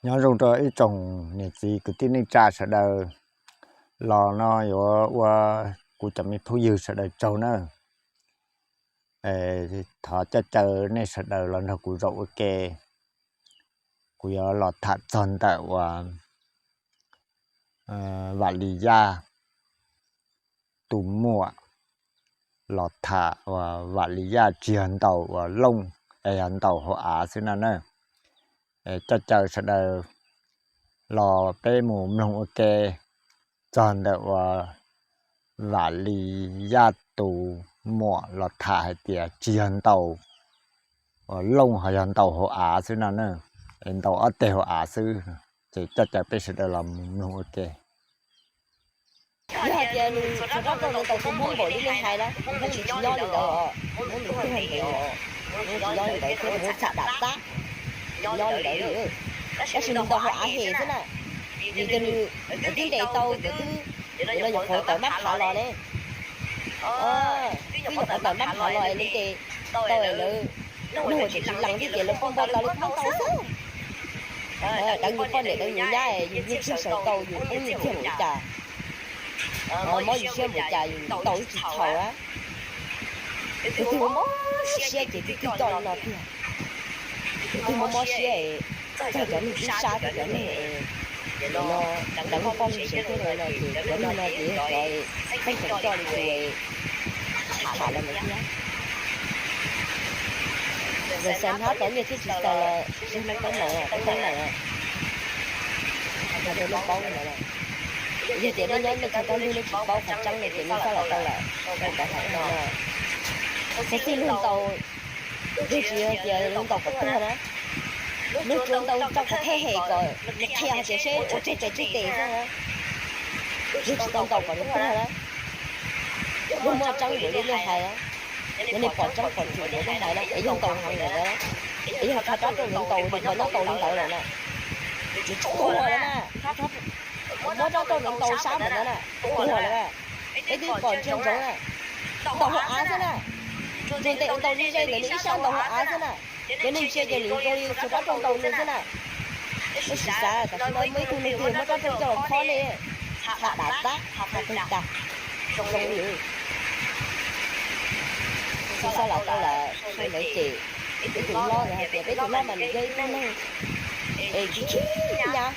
Nyob zoo rau ib tsoom niam txiv kwv tij neej tsa sawv daws, los no yuav ua kuv cov me phooj ywg sawv daws tsaug nawb. Thov coj caw nej sawv daws los nrog kuv zaum ua ke. Kuv yuav los tham txog ntawm uas Vam Lis Yaj tus muam los tham uas Vam Lis Yaj tsis yog ntaus uas looj, es yog ntaus hauv av xwb no na. Coj caw sawv daws los peb mus mloog ua ke txog ntawm uas Vam Lis Yaj tus muam los tham hais tias tsis yog ntaus uas looj, ho yog ntaus hauv av xwb no na. Es ntaus ob teg hauv av xwb. Ces coj caw peb sawv daws los mus mloog ua ke. Yog hais tias nws txog rau nws ntaus tus Hmoob npaum li nej hais na, Hmoob nws tsis nyob li ntawd os, Hmoob nws tuag ntev lawm, Hmoob tsis nyob li ntawd thiab, Hmoob txham dam tab, tsis nyob li ntawd li. Tab sis nws ntaus hauv av hem xwb na, vim tias nws twb ntes tau, nkawd twb, no nyuam qhuav tawm mab phav los ne, twb nyuam qhuav tawm mab phav los es nws ntes tau es lawv nug ces tsis lees thiab ces lawv poob npo tau li poob tau xwb. Deev yus poj niam deev yus nyab es yus niag txiag sawv tau yus poob nyiaj txiag npaum li cas, mob yus siab npaum li cas yus ntaus ib tsis txhaum a. Tus twg mob siab ces tus twg coj li no tiag. Tus twg mob mob siab es txog cov neeg sib sab thiab cov neeg no deev poj niam sawv thiab no ces cov neeg no ces cov pheej tseem coj li tus tham los ntawd thiab. Yog xaws hnab tau nyiaj thiab tsis xaws los sib hlub teeb meem, teeb meem, hais rau nej paub ntawd. Yog tias nej nyob nej tsis tau hlub nej tsis paub qhov tseeb no ces nej txhob los tau lawm. Txhob txwm luag ntaus, luag tsis yog tias luag ntaus kom tuag na, luag tsuas ntaus tso kom thej hem kom nws qhia hais tias seb ua tseg tes tseg tes xwb na. Luag tsis tau ntaus kom nws tuag na. Luag muaj tseeb npaum li nej hais, yog nej pom tseeb pom txim npaum li nej hais na, es yog ntaus heev lawm ntawd, es yog rho rab rau nws ntaus, nws puas nyob tau li ntawd lawm na. Nws tuag lawm na, muab rab rau nws ntaus sab npaum ntawd na, tuag lawm na. Peb twb pom ntsia ntsoov na, ntaus hauv av xwb na. Nws ntes ntaus ze ze ntawd nws ib sab ntaus hauv av xwb na. Cov neeg ntsia ces nws zoo li txhua rab rau ntaus nws xwb na. Nej sim xav tam sim no muaj ib tug neeg twg muab rab rau coj los khob nej, txham dam tab, txham teg tas, zoo li. Tsis txhob lam tau lawm, sau ntawd ces ib tug hlob ntawd hais tias peb tus hlob mas nws yog ib tug neeg es tsis khib nyab,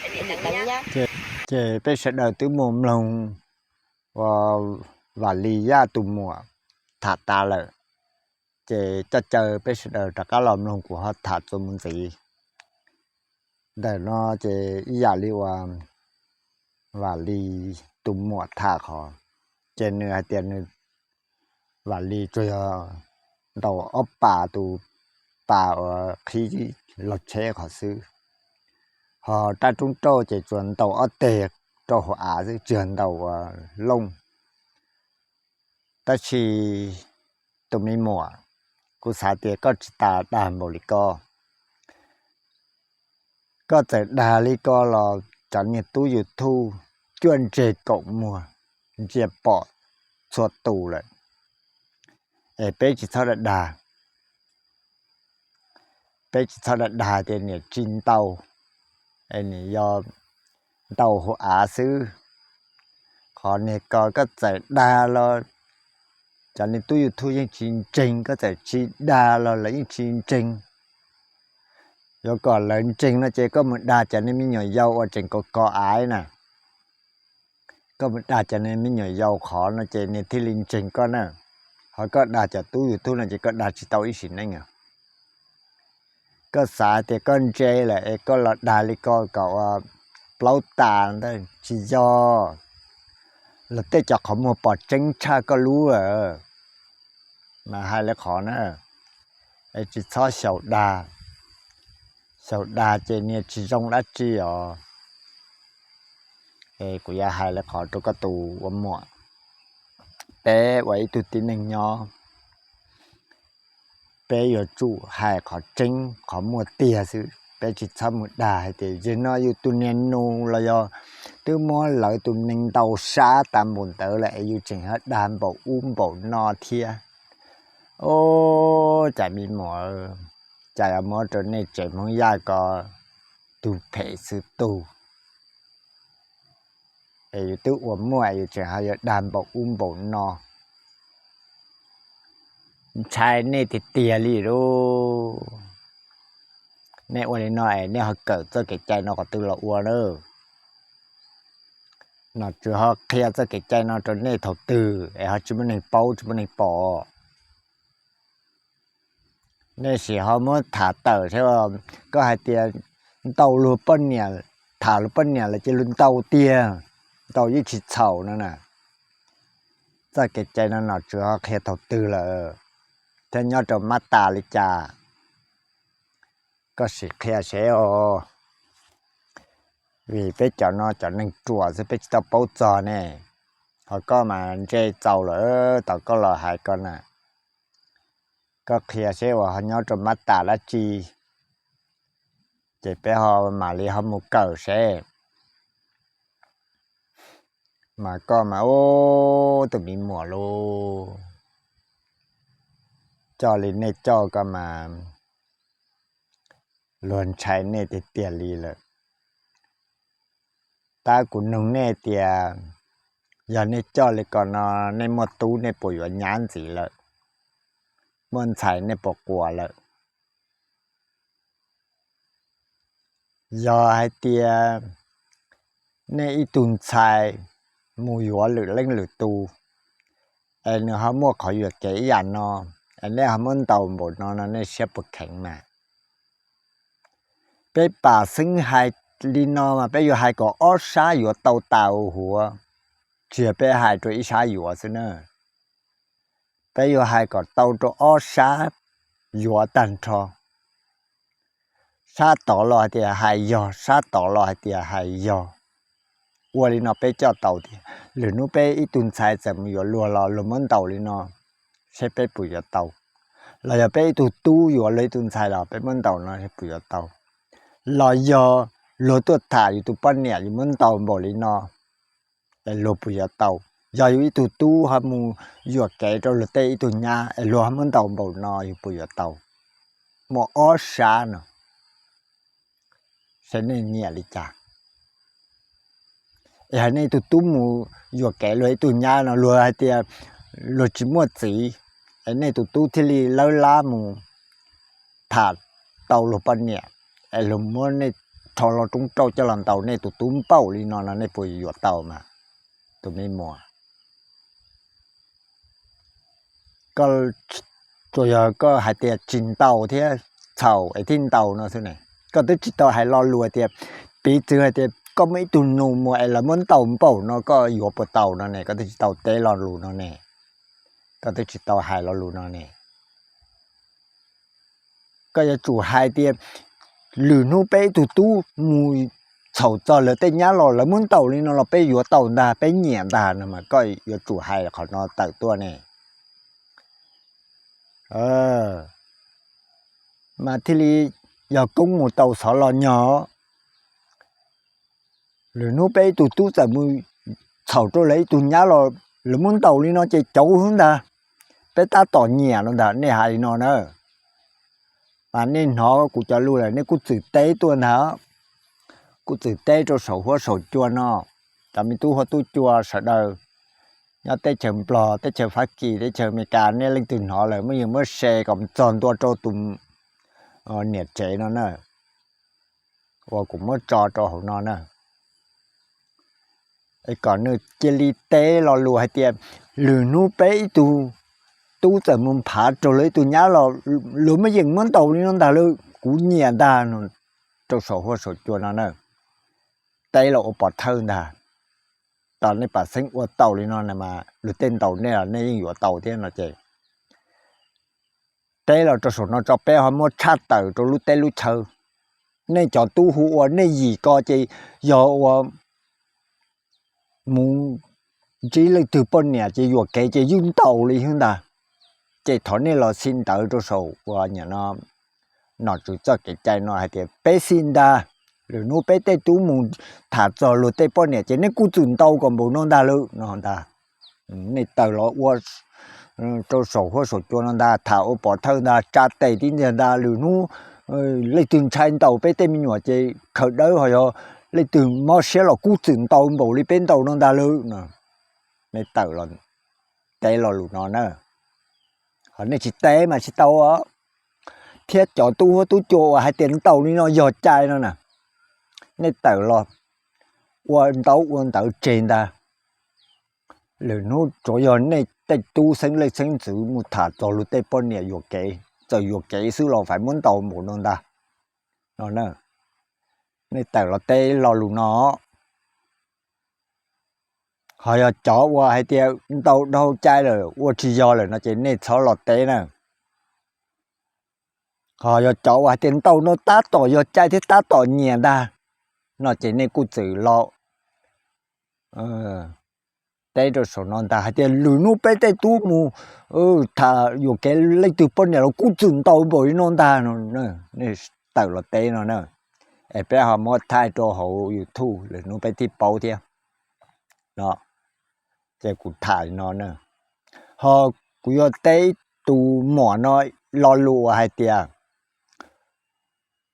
es nws deev nyab. Ces peb sawv daws twb mus mloog uas Vam Lis Yaj tus muam tham tas lawm, ces coj caw peb sawv daws rov qab los mloog kuv ho tham txuas mus ntxiv. Ntawm no ces ib yam li uas Vam Lis tus muam tham qhov, ces nws hais tias nws, Vam Lis tsuas yog ntaus ob pas tus pas uas qhib log tsheb qhov xwb, ho rab roob rauj ces tsuas ntaus ob teg rau hauv av xwb, tsis yog ntaus uas looj. Tab sis tus me muam, kuv xav tias koj tsis tas dag npaum li ko. Koj txawm dag li ko los cov niag tub YouTube cuaj ntseg kaum muag ntsia pom txhua tus lawm. Es peb tsis txhob dag dag, peb tsis txhob dag dag tias niam tsis ntaus, es niam yog ntaus hauv av xwb. Qhov niag ko koj txawm dag los cov niag tub YouTube yeej tsis ntseeg, koj txawm tsis dag los lawv yeej tsis ntseeg. Yuav kom lawv ntseeg no ces koj mus dag cov niag me nyuam yaus uas tseem kos kos av na. Koj mus dag cov niag me nyuam yaus qhov no ces niag thiaj li ntseeg koj na. Ho koj dag cov tub YouTube no ces koj dag tsis tau ib sim neej. Koj xav tias koj ntse lawm es koj los dag li ko kom ua plaub tas ntawd tsis yog. Los tej cov qhov muag pom tseeb tshaj koj lub lawm. Mas hais li qhov na, es tsis txhob xyaum dag, xyaum dag ces niag tsis zoo dab tsi os. Es kuv yuav hais li qhov rau koj tus ua muam, peb ua ib tug tib neeg nyob, peb yuav tsum hais qhov tseeb qhov muaj tiag xwb, peb tsis txhob mus dag hais tias yog no yus tus niag nus los yog twb muab lawv tus nees ntaus sab tas npaum ntawd lawm es yus tseem dag npaum ub npaum no thiab. Ub, cas me muam, cas yuav muab rau nej tsev Hmoob Yaj ko tug phem xwb tug. Es yus twb ua muaj es yus tseem ho yuav dag npaum ub npaum no. Ntshai nej tiag tiag li lauj. Nej ua li no es nej ho kawm txoj kev cai no qhov twg los ua na? Nom tswv ho qhia txoj kev cai no rau nej thaum twg es ho tsis muaj neeg paub tsis muaj neeg pom? Nej sim ho muab tham tawm saib, koj hais tias ntaus luag poj niam, tham luag poj niam lawm ces luag ntaus tiag, ntaus yeej tsis txhaum no na. Txoj kev cai no nom tswv ho qhia thaum twg lawm thiab nyob rau mab tas li cas? Koj sim qhia seb os, vim peb cov no cov neeg ruam xwb peb tsis tau paub txog ne. Ho koj mas ntse txaus lawm, tau koj los hais ko na. Koj qhia seb uas ho nyob rau mab tas dab tsi, ces peb ho mam li ho mus kawm seb. Mas koj mas ub, tus me muam lauj, coj li nej coj ko mas luag ntshai nej tiag tiag li lawm. Tab kuv nug nej tias yog nej coj li ko no, nej muaj tub nej puas yuav nyab ntxiv lawm? Muaj ntxhais nej puas quas lawm? Yog hais tias nej ib tug ntxhais mus yuav lwm leej lwm tus, es nws ho muaj qhov yuam kev ib yam no, es nej ho muab ntaus npaum no no nej siab puas kheev mas? Peb pam xeeb hais li no mas peb yuav hais kom ob sab yuav tau tas huav, tsis yog peb hais rau ib sab yuav xwb na. Peb yuav hais kom tau rau ob sab yuav tag nrho. Sab tod los hais tias hais yog, sab tod los hais tias hais yog. Ua li no peb coj tau tias lwm hnub peb ib tug ntxhais txawm mus yuav luag los luag muab ntaus li no, seb peb puas yuav tau? Los yog peb ib tug tub yuav luag ib tug ntxhais los peb muab ntaus no seb puas yuav tau? Los yog luag tuaj tham yus tus poj niam yus muab ntaus npaum li no, es luag puas yuav tau? Yog yus ib tug tub ho mus yuam kev rau luag tej ib tug nyab es luag ho muab ntaus npaum no yus puas yuav tau? Muaj ob sab no, seb nej nyiam li cas. Es hais nej tus tub mus yuam kev luag ib tug nyab no luag hais tias luag tsis muaj txiv, es nej tus tub thiaj li lawb lab mus tham tau luag poj niam, es luag muab nej rho hlo rooj rauj coj los ntaus nej tus tub npaum li no no nej puas yuav tau mas? Tus me muam, koj tsuas yog koj hais tias tsis ntaus thiab txhaum es thiaj ntaus no xwb ne. Koj twb tsis tau hais lo lus tias, piv txwv hais tias koj muaj ib tug nus muag es lawv muab ntaus npaum no koj yuav puas tau no ne, koj twb tsis tau teb lo lus no ne. Koj twb tsis tau hais lo lus no ne. Koj yuav tsum hais tias lwm hnub peb ib tug tub mus txhaum txog lawv tej nyab los lawv muab ntaus li no los peb yuav tau ntag, peb nyiam ntag no mas koj yuav tsum hais qhov no tawm tuaj ne. Mas thiaj li yog koob mus tau xov los nyog. Lwm hnub peb ib tug tub txawm mus txhaum rau lawv ib tug nyab los lawv muab ntaus li no ces cauv xwb ntag, peb tab tom nyiam no ntag, nej hais li no na. Mas nej hnov kuv cov lus lawm nej kuj txwm teb tuaj ntag, kuj txwm teb rau saum huab saum cua no, cov me tub huab tub cua sawv daws nyob teb chaws Nplog, teb chaws Fab Kis, teb chaws Amelikas, nej leej twg hnov lawm muab yeej muab share kom txog ntua rau tus niam tsev no na, uas kuv muab tso rau hauv no na. Es kom nws cia li teb lo lus hais tias lwm hnub peb ib tug tub txawm mus phav rau lawv ib tug nyab los luag muab yeej muab ntaus li no ntag lawm, kuv nyiam ntag no, rau saum huab saum cua no na. Teb los ua pov thawj ntag. Tos nej pam xeeb ua tau li no na mas luag tej ntaus nej los nej yeej yuav tau thiab no ces teb los rau saum no tso peb ho muab tshaj tawm rau lub teb lub chaw. Nej cov tub hu ua nej yim ko ces yog ua mus ntsib leej twg poj niam ces yuam kev ces yeej ntaus li xwb ntag. Ces thov nej los xij ntawv rau saum uas nim no nom tswv txoj kev cai no hais tias peb xij ntag, lwm hnub peb tej tub mus tham txog luag tej poj niam ces nej kuj txwm ntaus kom npaum no ntag lawm no ntag. Nej tawm los ua rau saum huab saum cua no ntag, tham ua pov thawj ntag, tsa tes tib ntag ntag, lwm hnub Leej twg ntshai ntaus peb tej me nyuam ces khaws dawb, ho yog leej twg mob siab los kuj txwm ntaus npaum li peb ntaus no ntag lawm no. Nej tawm los teb lo lus no na, ho nej tsis teb mas tsis tau os. Thiab cov tub huab tub cua uas hais tias ntaus li no yog cai no na, nej tawm los ua ntaub ua ntawv tseg ntag. Lwm hnub tsuav yog nej tej tub xeeb leej xeeb ntxwv mus tham txog luag tej poj niam yuam kev, txawm yuam kev xwb los fais muab ntaus npaum no ntag no. Nej tawm los teb lo lus no. Ho yog cov uas hais tias ntaus dhau cai lawm ua tsis yog lawm no ces nej txhob los teb na. Ho yog cov uas hais tias ntaus no tab tom yog cai thiab tab tom nyiam ntag no ces nej kuj txwm los teb rau saum no ntag hais tias lwm hnub peb tej tub mus tham yuam kev leej twg poj niam los kuj txwm ntaus npaum li no ntag no. Nej tawm los teb no na, es peb ho muab thaij rau hauv YouTube lwm hnub peb thiaj paub thiab no. Ces kuv tham li no na, ho kuv yuav teb tus muam no lo lus uas hais tias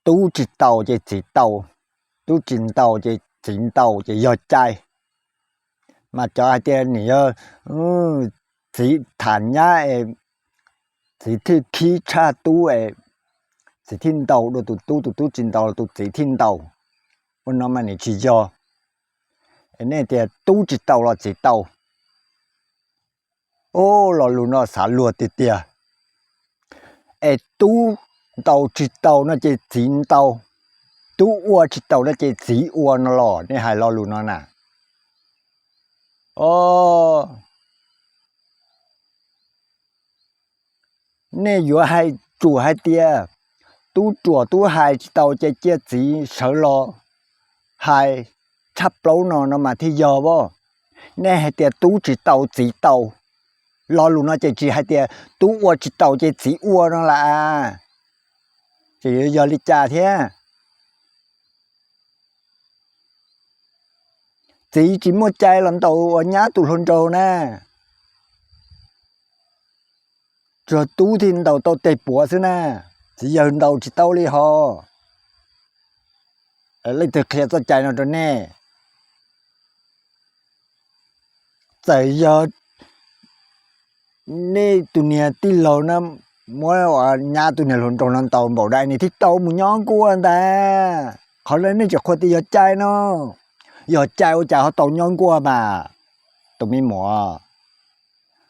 tub tsis taus ces txiv taus, tub tsis ntaus ces txiv ntaus ces yog cai. Mas cov hais tias nim yog txiv tham nyab es txiv thiaj khib tshaj tub es txiv thiaj ntaus dua tus tub, tus tub tsis ntaus los tus txiv thiaj ntaus, ua no mas nim tsis yog. Es nej tias tub tsis taus los txiv taus, o, lo lus no xav luag tiag tiag. Es tub ntaus tsis taus no ces txiv ntaus, tub ua tsis taus no ces txiv ua no los nej hais lo lus no na. O, nej yuav hais tsuas hais tias tub ruam tub hais tsis taus ces cia txiv sawv los hais tshaj plaub no no mas thiaj yog as. Nej hais tias tub tsis taus txiv taus, lo lus no ces tsis hais tias tub ua tsis taus ces txiv ua no las, ces yuav yog li cas thiab? Txiv tsis muaj cai los ntaus uas nyab tus hluas nraug na, tsuas tub thiaj ntaus tau tej puav xwb na, txiv yawg ntaus tsis tau li ho. Leej twg qhia txoj cai no rau nej? Txawm yog nej tus niag tij laug na muab nyab tus niag hluas nraug no ntaus npaum dais nws thiaj tau mus nyob nkuaj ntag. Qhov no nej tseem qhuas tias yog cai no, yog cai ua cas ho tau nyob nkuaj mas? Tus me muam,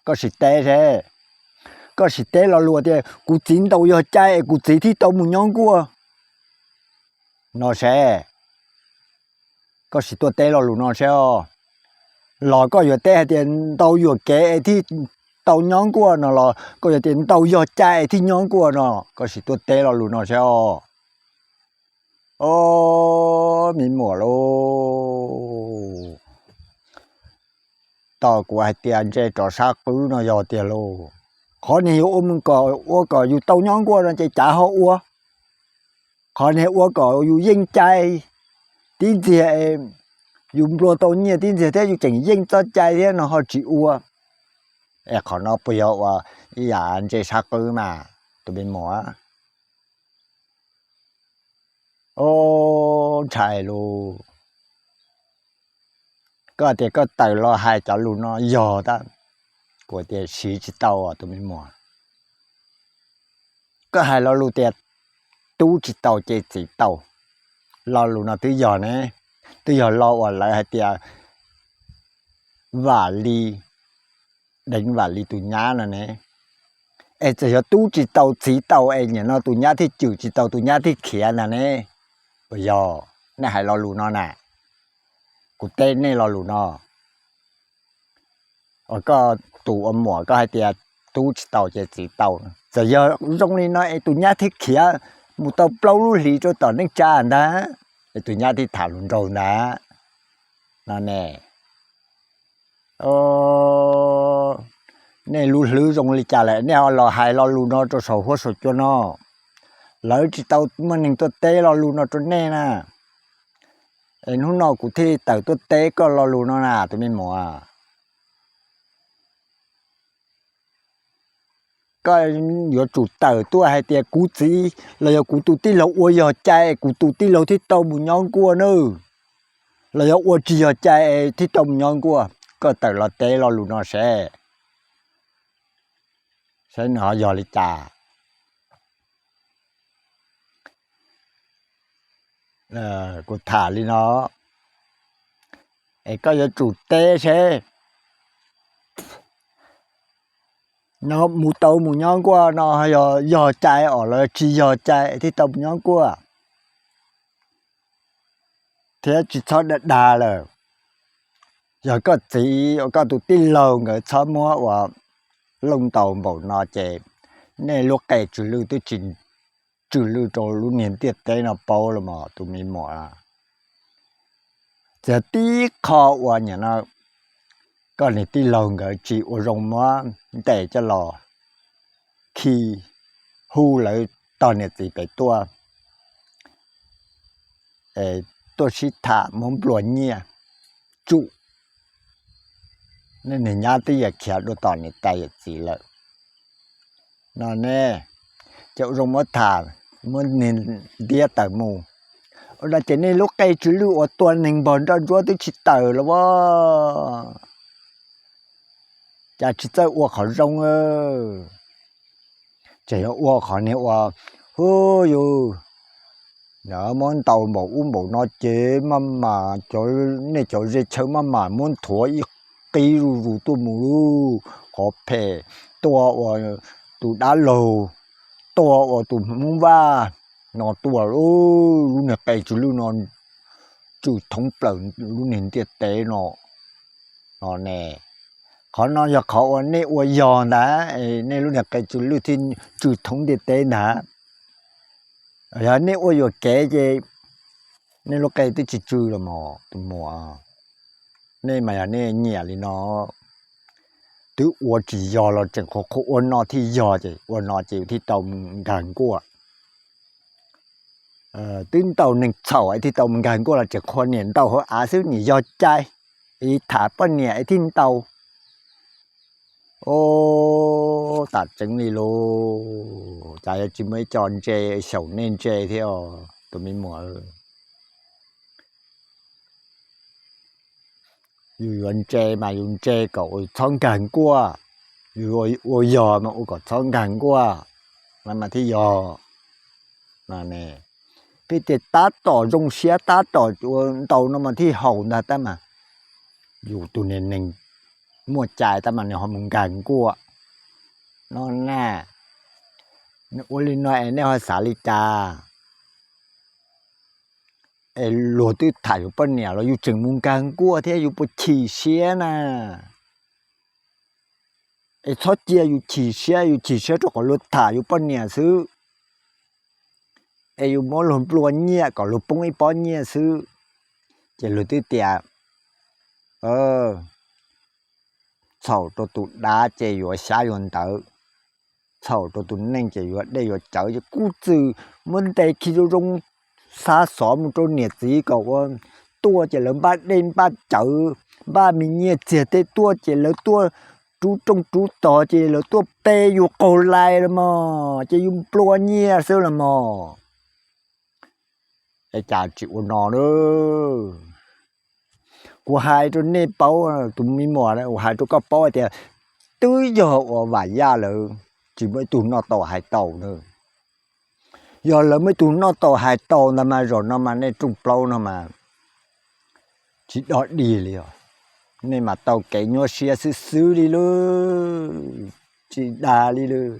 koj sim teb seb, koj sim teb lo lus tias kuv txiv ntaus yog cai es kuv txiv thiaj tau mus nyob nkuaj no seb. Koj sim tuaj teb lo lus no seb os. Los koj yuav teb hais tias ntaus yuam kev es thiaj tau nyob nkuaj no los koj yuav tias ntaus yog cai es thiaj nyob nkuaj no? Koj sim tuaj teb lo lus no seb os. O, me muam lauj, tos kuv hais tias ntse rov sab qwb no yog tiag lauj. Qhov niag yuav ua mus kom ua kom yus tau nyob nkuaj no ces cav ho ua. Qhov niag ua kom yus yeej cai tib ntxiag, yus nplua tau nyiaj tib ntxiag thiab yus tseem yeej txoj cai thiab no ho tsis ua. Es qhov no puas yog ua ib yam ntse sab qwb mas tus me muam? O, ntshai lauj. Koj tias koj tawm los hais cov lus no yog tab, kuv tias siv tsis tau tus me muam. Koj hais lo lus tias tub tsis tau ces txiv tau, lo lus no twb yog ne, twb yog lo uas lawv hais tias Vam Li, deev Vam Li tus nyab no ne. Es txawm yog tub tsis tau txiv tau es nim no tus nyab thiaj cwm tsis tau tus nyab thiaj khiav ntag ne. Puas yog? Nej hais lo lus no na, kuv teb nej lo lus no. Koj tus ua muam koj hais tias tub tsis tau ces txiv tau, txawm yog zoo li no es tus nyab thiaj khiav mus tau plaub lub hlis rau tom neej tsa ntag, es tus nyab thiaj tham hluas nraug ntag no ne. Nej lub hlwb zoo li cas lawm nej ho los hais lo lus no rau saum huab saum cua no? Lawv tsis tau muaj neeg tuaj teb lo lus no rau nej na. Es hnub no kuv thiaj li tawm tuaj teb koj lo lus no na tus me muam. koj yuav tsum tawm tuaj hais tias kuv txiv los yog kuv tus tij laug ua yog cai es kuv tus tij laug thiaj tau mus nyob nkuaj nawb, los yog ua tsis yog cai es thiaj tau mus nyob nkuaj. Koj tawm los teb lo lus no seb, saib nws ho yog li cas. Kuv tham li no, es koj yuav tsum teb seb no mus tau mus nyob nkuaj no yog cai os los tsis yog cai es thiaj tau mus nyob nkuaj, thiab tsis txhob dag dag lawm. Yog koj txiv uas koj tus tij laug nkawd txhob muab ua looj ntaus npaum no ces nej lub qe tsw lwj twb tsis tsw lwj rau lub niag ntiaj teb no paub los mas tus me muam. Txiav tib qho uas nim no koj niag tij laug nkawd tsis ua zoo muab ntes coj los khi, hu lawv tog niam txiv pem tuaj, tuaj sib tham muab nplua nyiaj tsum. Nej niag nyab twb yam khiav dua tom niam tais yawm txiv lawm no ne, ces ua zoo muab tham, muab niag ntiab tawm mus. Ua no ces nej lub qe tsw lwj uas tua neeg npog nroj ntsuab twb tsis tawm los as, cas tsis txawj ua qhov zoo. Tseem yuav ua qhov niag ua, hu yus, muab ntaus npaum ub npaum no ces maj mam, nej cov ze chaw maj mam muab nthuav ib qib zuj zus tuaj mus lub qhov phem, tua ua tus dab laug, tua ua tus Hmoob Vaj no tuaj, lub niag qe tsw lwj no tsw thoob plaws lub niag ntiaj teb no. No ne, qhov no yog qhov uas nej ua yog ntag, nej lub niag qe tsw lwj thiaj tsw thoob ntiaj teb ntag. Yog nej ua yuam kev ces nej lub qe twb tsis tsw los mas tus muam. Nej mas yog nej nyiam li no, twb ua tsis yog los tseem qhuas qhuas ua no thiaj yog ces ua no ces thiaj tau mus nkag nkuaj. Twb ntaus neeg txhaum es thiaj tau mus nkag nkuaj los tseem qhuas niam ntaus hauv av xwb, niam yog cai, tham poj niam es thiaj ntaus. Ub, tam tseeb li lauj, cas yuav tsis muaj ib co ntse xyaum nej ntse thiab os tus me muam. Yus yuav ntse mas yus ntse kom ua txhob nkag nkuaj, yus ua yog mas ua kom txhob nkag nkuaj, mas thiaj yog. Peb tias tab tom zoo siab tab tom ua ntau no mas thiaj haum ntag tab mas yus tus niag neeg muaj cai tab mas nws ho mus nkag nkuaj no na. Ua li no es nej ho xav li cas? Es luag twb tham yus poj niam los yus tseem mus nkag nkuaj thiab, yus puas chim siab na? Es txhob cia yus chim siab, yus chim siab rau qhov luag tham yus poj niam xwb, es yus muab luag nplua nyiaj kom luag poob ib pob nyiaj xwb. Ces luag twb tias txhaum rau tus dab ces yuav xyab yuav ntawv, txhaum rau tus neeg ces yuav dej yuav cawv. Ces kuj txwm muab ntes khi zoo zoo, xa xov mus rau niam txiv kom ua tuaj ces lawv npaj dej npaj cawv, npaj me nyiaj txiag tej tuaj ces lawv tuaj rub rooj rub tog ces lawv tuaj pe yus qaug lais los mas ces yus nplua nyiaj xwb los mas. Es cas tsis ua no lauj? Kuv hais rau nej paub, tus me muam, kuv hais rau koj paub hais tias twb yog uas Vam Yaj lawv tsis muaj ib tug noj tau hais tau na. Yog lawv muaj ib tug noj tau hais tau ntag mas zaum no mas nej rooj plaub no mas tsis dog dig li os. Nej mas tau kev nyuaj siab xwb xwb li lauj, tsis dag li lauj.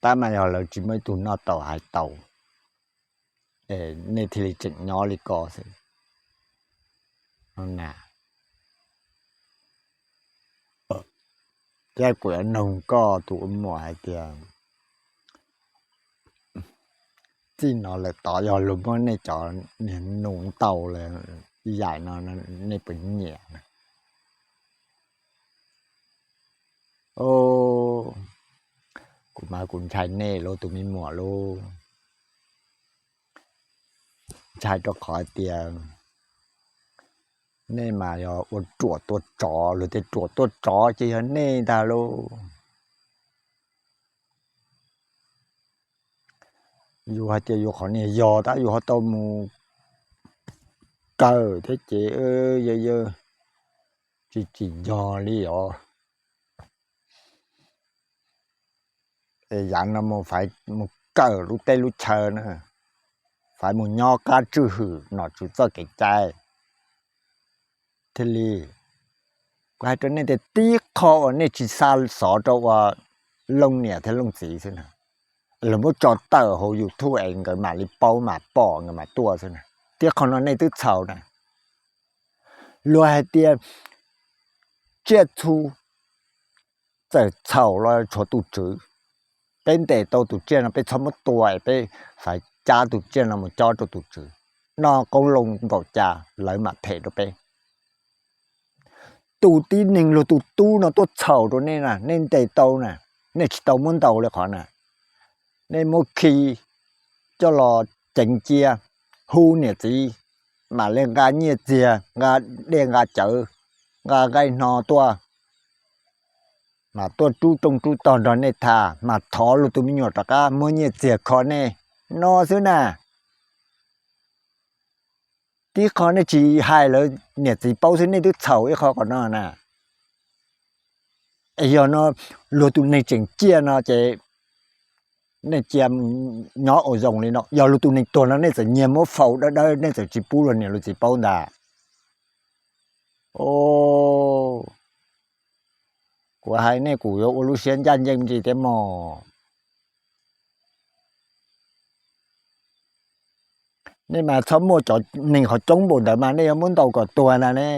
Tab mas yog lawv tsis muaj ib tug noj tau hais tau, nej thiaj li tseem nyob li ko xwb na. Thiab kuv yuav nug koj tus ua muam hais tias txij no lawm tod yog luag muab nej cov niag nus ntaus lawm ib yam no nej puas nyiam? Kuv mas kuv ntshai nej lauj tus me muam lauj. Ntshai rau qhov tias Nej mas yog ua ruam tua tsov, luag tej ruam tua tsov ces yog nej ntag lauj. Yus hais tias yus qhov niag yog tab yus ho tau mus kawm thiab ces yawg yawg tsis tsis yog li os. Yav no mus faiv mus kawm lub teb lub chaw na, faiv mus nyob qab tswj hwm nom tswv txoj kev cai thiaj li. Kuv hais rau nej tias tib qho uas nej tsis xa xov rau ua looj niam thiab looj txiv xwb na, lawv muab tso tawm hauv YouTube es nkawd mam li paub mam pom nkawd mam tuaj xwb na. Tib qho no nej twb txhaum na. Luag hais tias tsiaj txhu txawm txhaum los tshuav tus tswv. Peb ntes tau tus tsiaj no peb txhob muab tua es peb faiv cab tus tsiaj no mus cob rau tus tswv, noj qoob loo npaum cas lawv mam them rau peb. Tus tib neeg luag tus tub no tuaj txhaum rau nej na, nej ntes tau na, nej tsis tau muab ntaus li qhov na. Nej muab khi coj los ceev cia, hu niam txiv mam li nqa nyiaj txiag, nqa dej nqa cawv, nqa nqaij hno tuaj, mas tuaj rub rooj rub tog nrog nej tham, mas thov luag tus me nyuam rov qab muab nyiaj txiag kho nej no xwb na. Tib qho nej tsis hais lawv niam txiv paub xwb nej twb txhaum ib qho qhov no na. Es yog no luag tus neeg tseem ciaj no ces nej cia nyob ua zoo li no, yog luag tus neeg tuag no nej txawm nyiag muab faus dawb dawb nej txawm tsis pub luag niam luag txiv paub ntag. Kuv hais nej kuv yuav ua lub siab ncaj ncees ntsis thiab mog. Nej mas txhob muaj cov neeg qhov coob npaum ntawd mas nej yuav muab ntaus kom tuag ntag ne.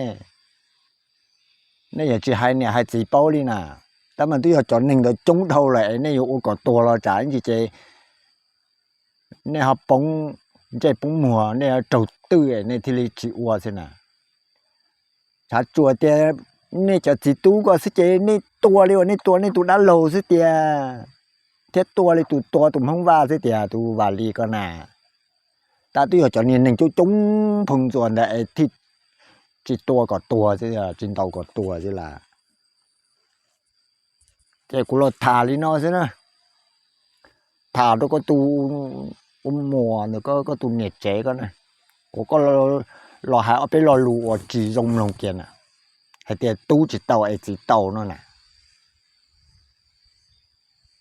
Nej yuav tsis hais niam hais txiv paub li na. Tab mas twb yog cov neeg ntawd coob dhau lawm es nej yuav ua kom tuag los tsam ib ntsis ces nej ho poob ntsej poob muag, nej ho raug twj es nej thiaj li tsis ua xwb na. Tshav tsuas tias nej cov txiv tub ko xwb ces nej tua li uas nej tua nej tus dab laug xwb tiag, thiab tua li tus tua tus Hmoob Vaj xwb tiag, tus Vam Lis ko na. Tab twb yog cov niag neeg coob coob phoo ntxuas ntawd es thiaj tsis tua kom tuag xwb, tsis ntaus kom tuag xwb las. Ces kuv los tham li no xwb na, tham rau koj tus ua muam ntawm koj, koj tus niam tsev ko na, kuv koj los hais ob peb lo lus uas tsis zoo mloog kiag na, hais tias tub tsis tau es txiv tau no na,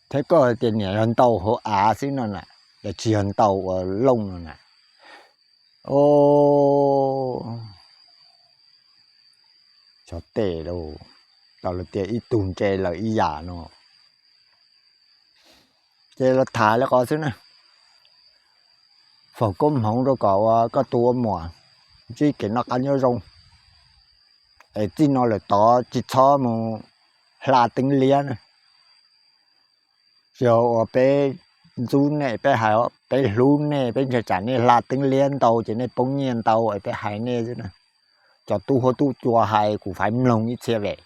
thiab koj hais tias niam yog ntaus hauv av xwb no na, los tsis yog ntaus ua looj no na. O, xyov tej lauj, tau lawv tias ib tug ntse lawm ib yam no. Ces los tham li qhov xwb na, foom koob hmoov rau kom ua koj tus ua muam ntsib kev noj qab nyob zoo, es txij no lawm tod tsis txhob mus hla teeb liab na. Tsis yog uas peb ntxub nej, peb hais peb hlub nej, peb ntshai tsam nej hla teeb liab ntau ces nej poob nyiaj ntau es peb hais nej xwb na. Cov tub huab tub cua hais kuv faiv mloog ib txhia vem.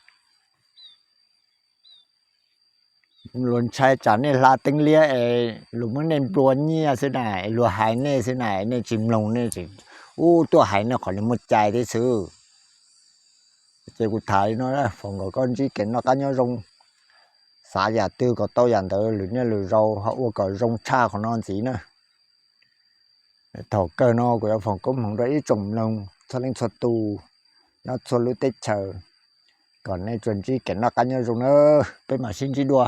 Luag ntshai tsam nej hla teeb liab es luag muab nej nplua nyiaj xwb na, es luag hais nej xwb na, nej tsis mloog nej tseem ub tuaj hais nej qhov niag muaj cai thiab xwb. Ces kuv tham li no, foom kom koj ntsib kev noj qab nyob zoo, xav yam twg kom tau yam ntawd, lwm niaj lwm zaus ho ua kom zoo tshaj qhov no ntxiv na. Thaum kawg no kuv yuav foom koob hmoov rau ib tsoom mloog txhua leej txhua tus nyob txhua lub teb chaws, kom nej tsuas ntsib kev noj qab nyob zoo na. Peb mam sib ntsib dua.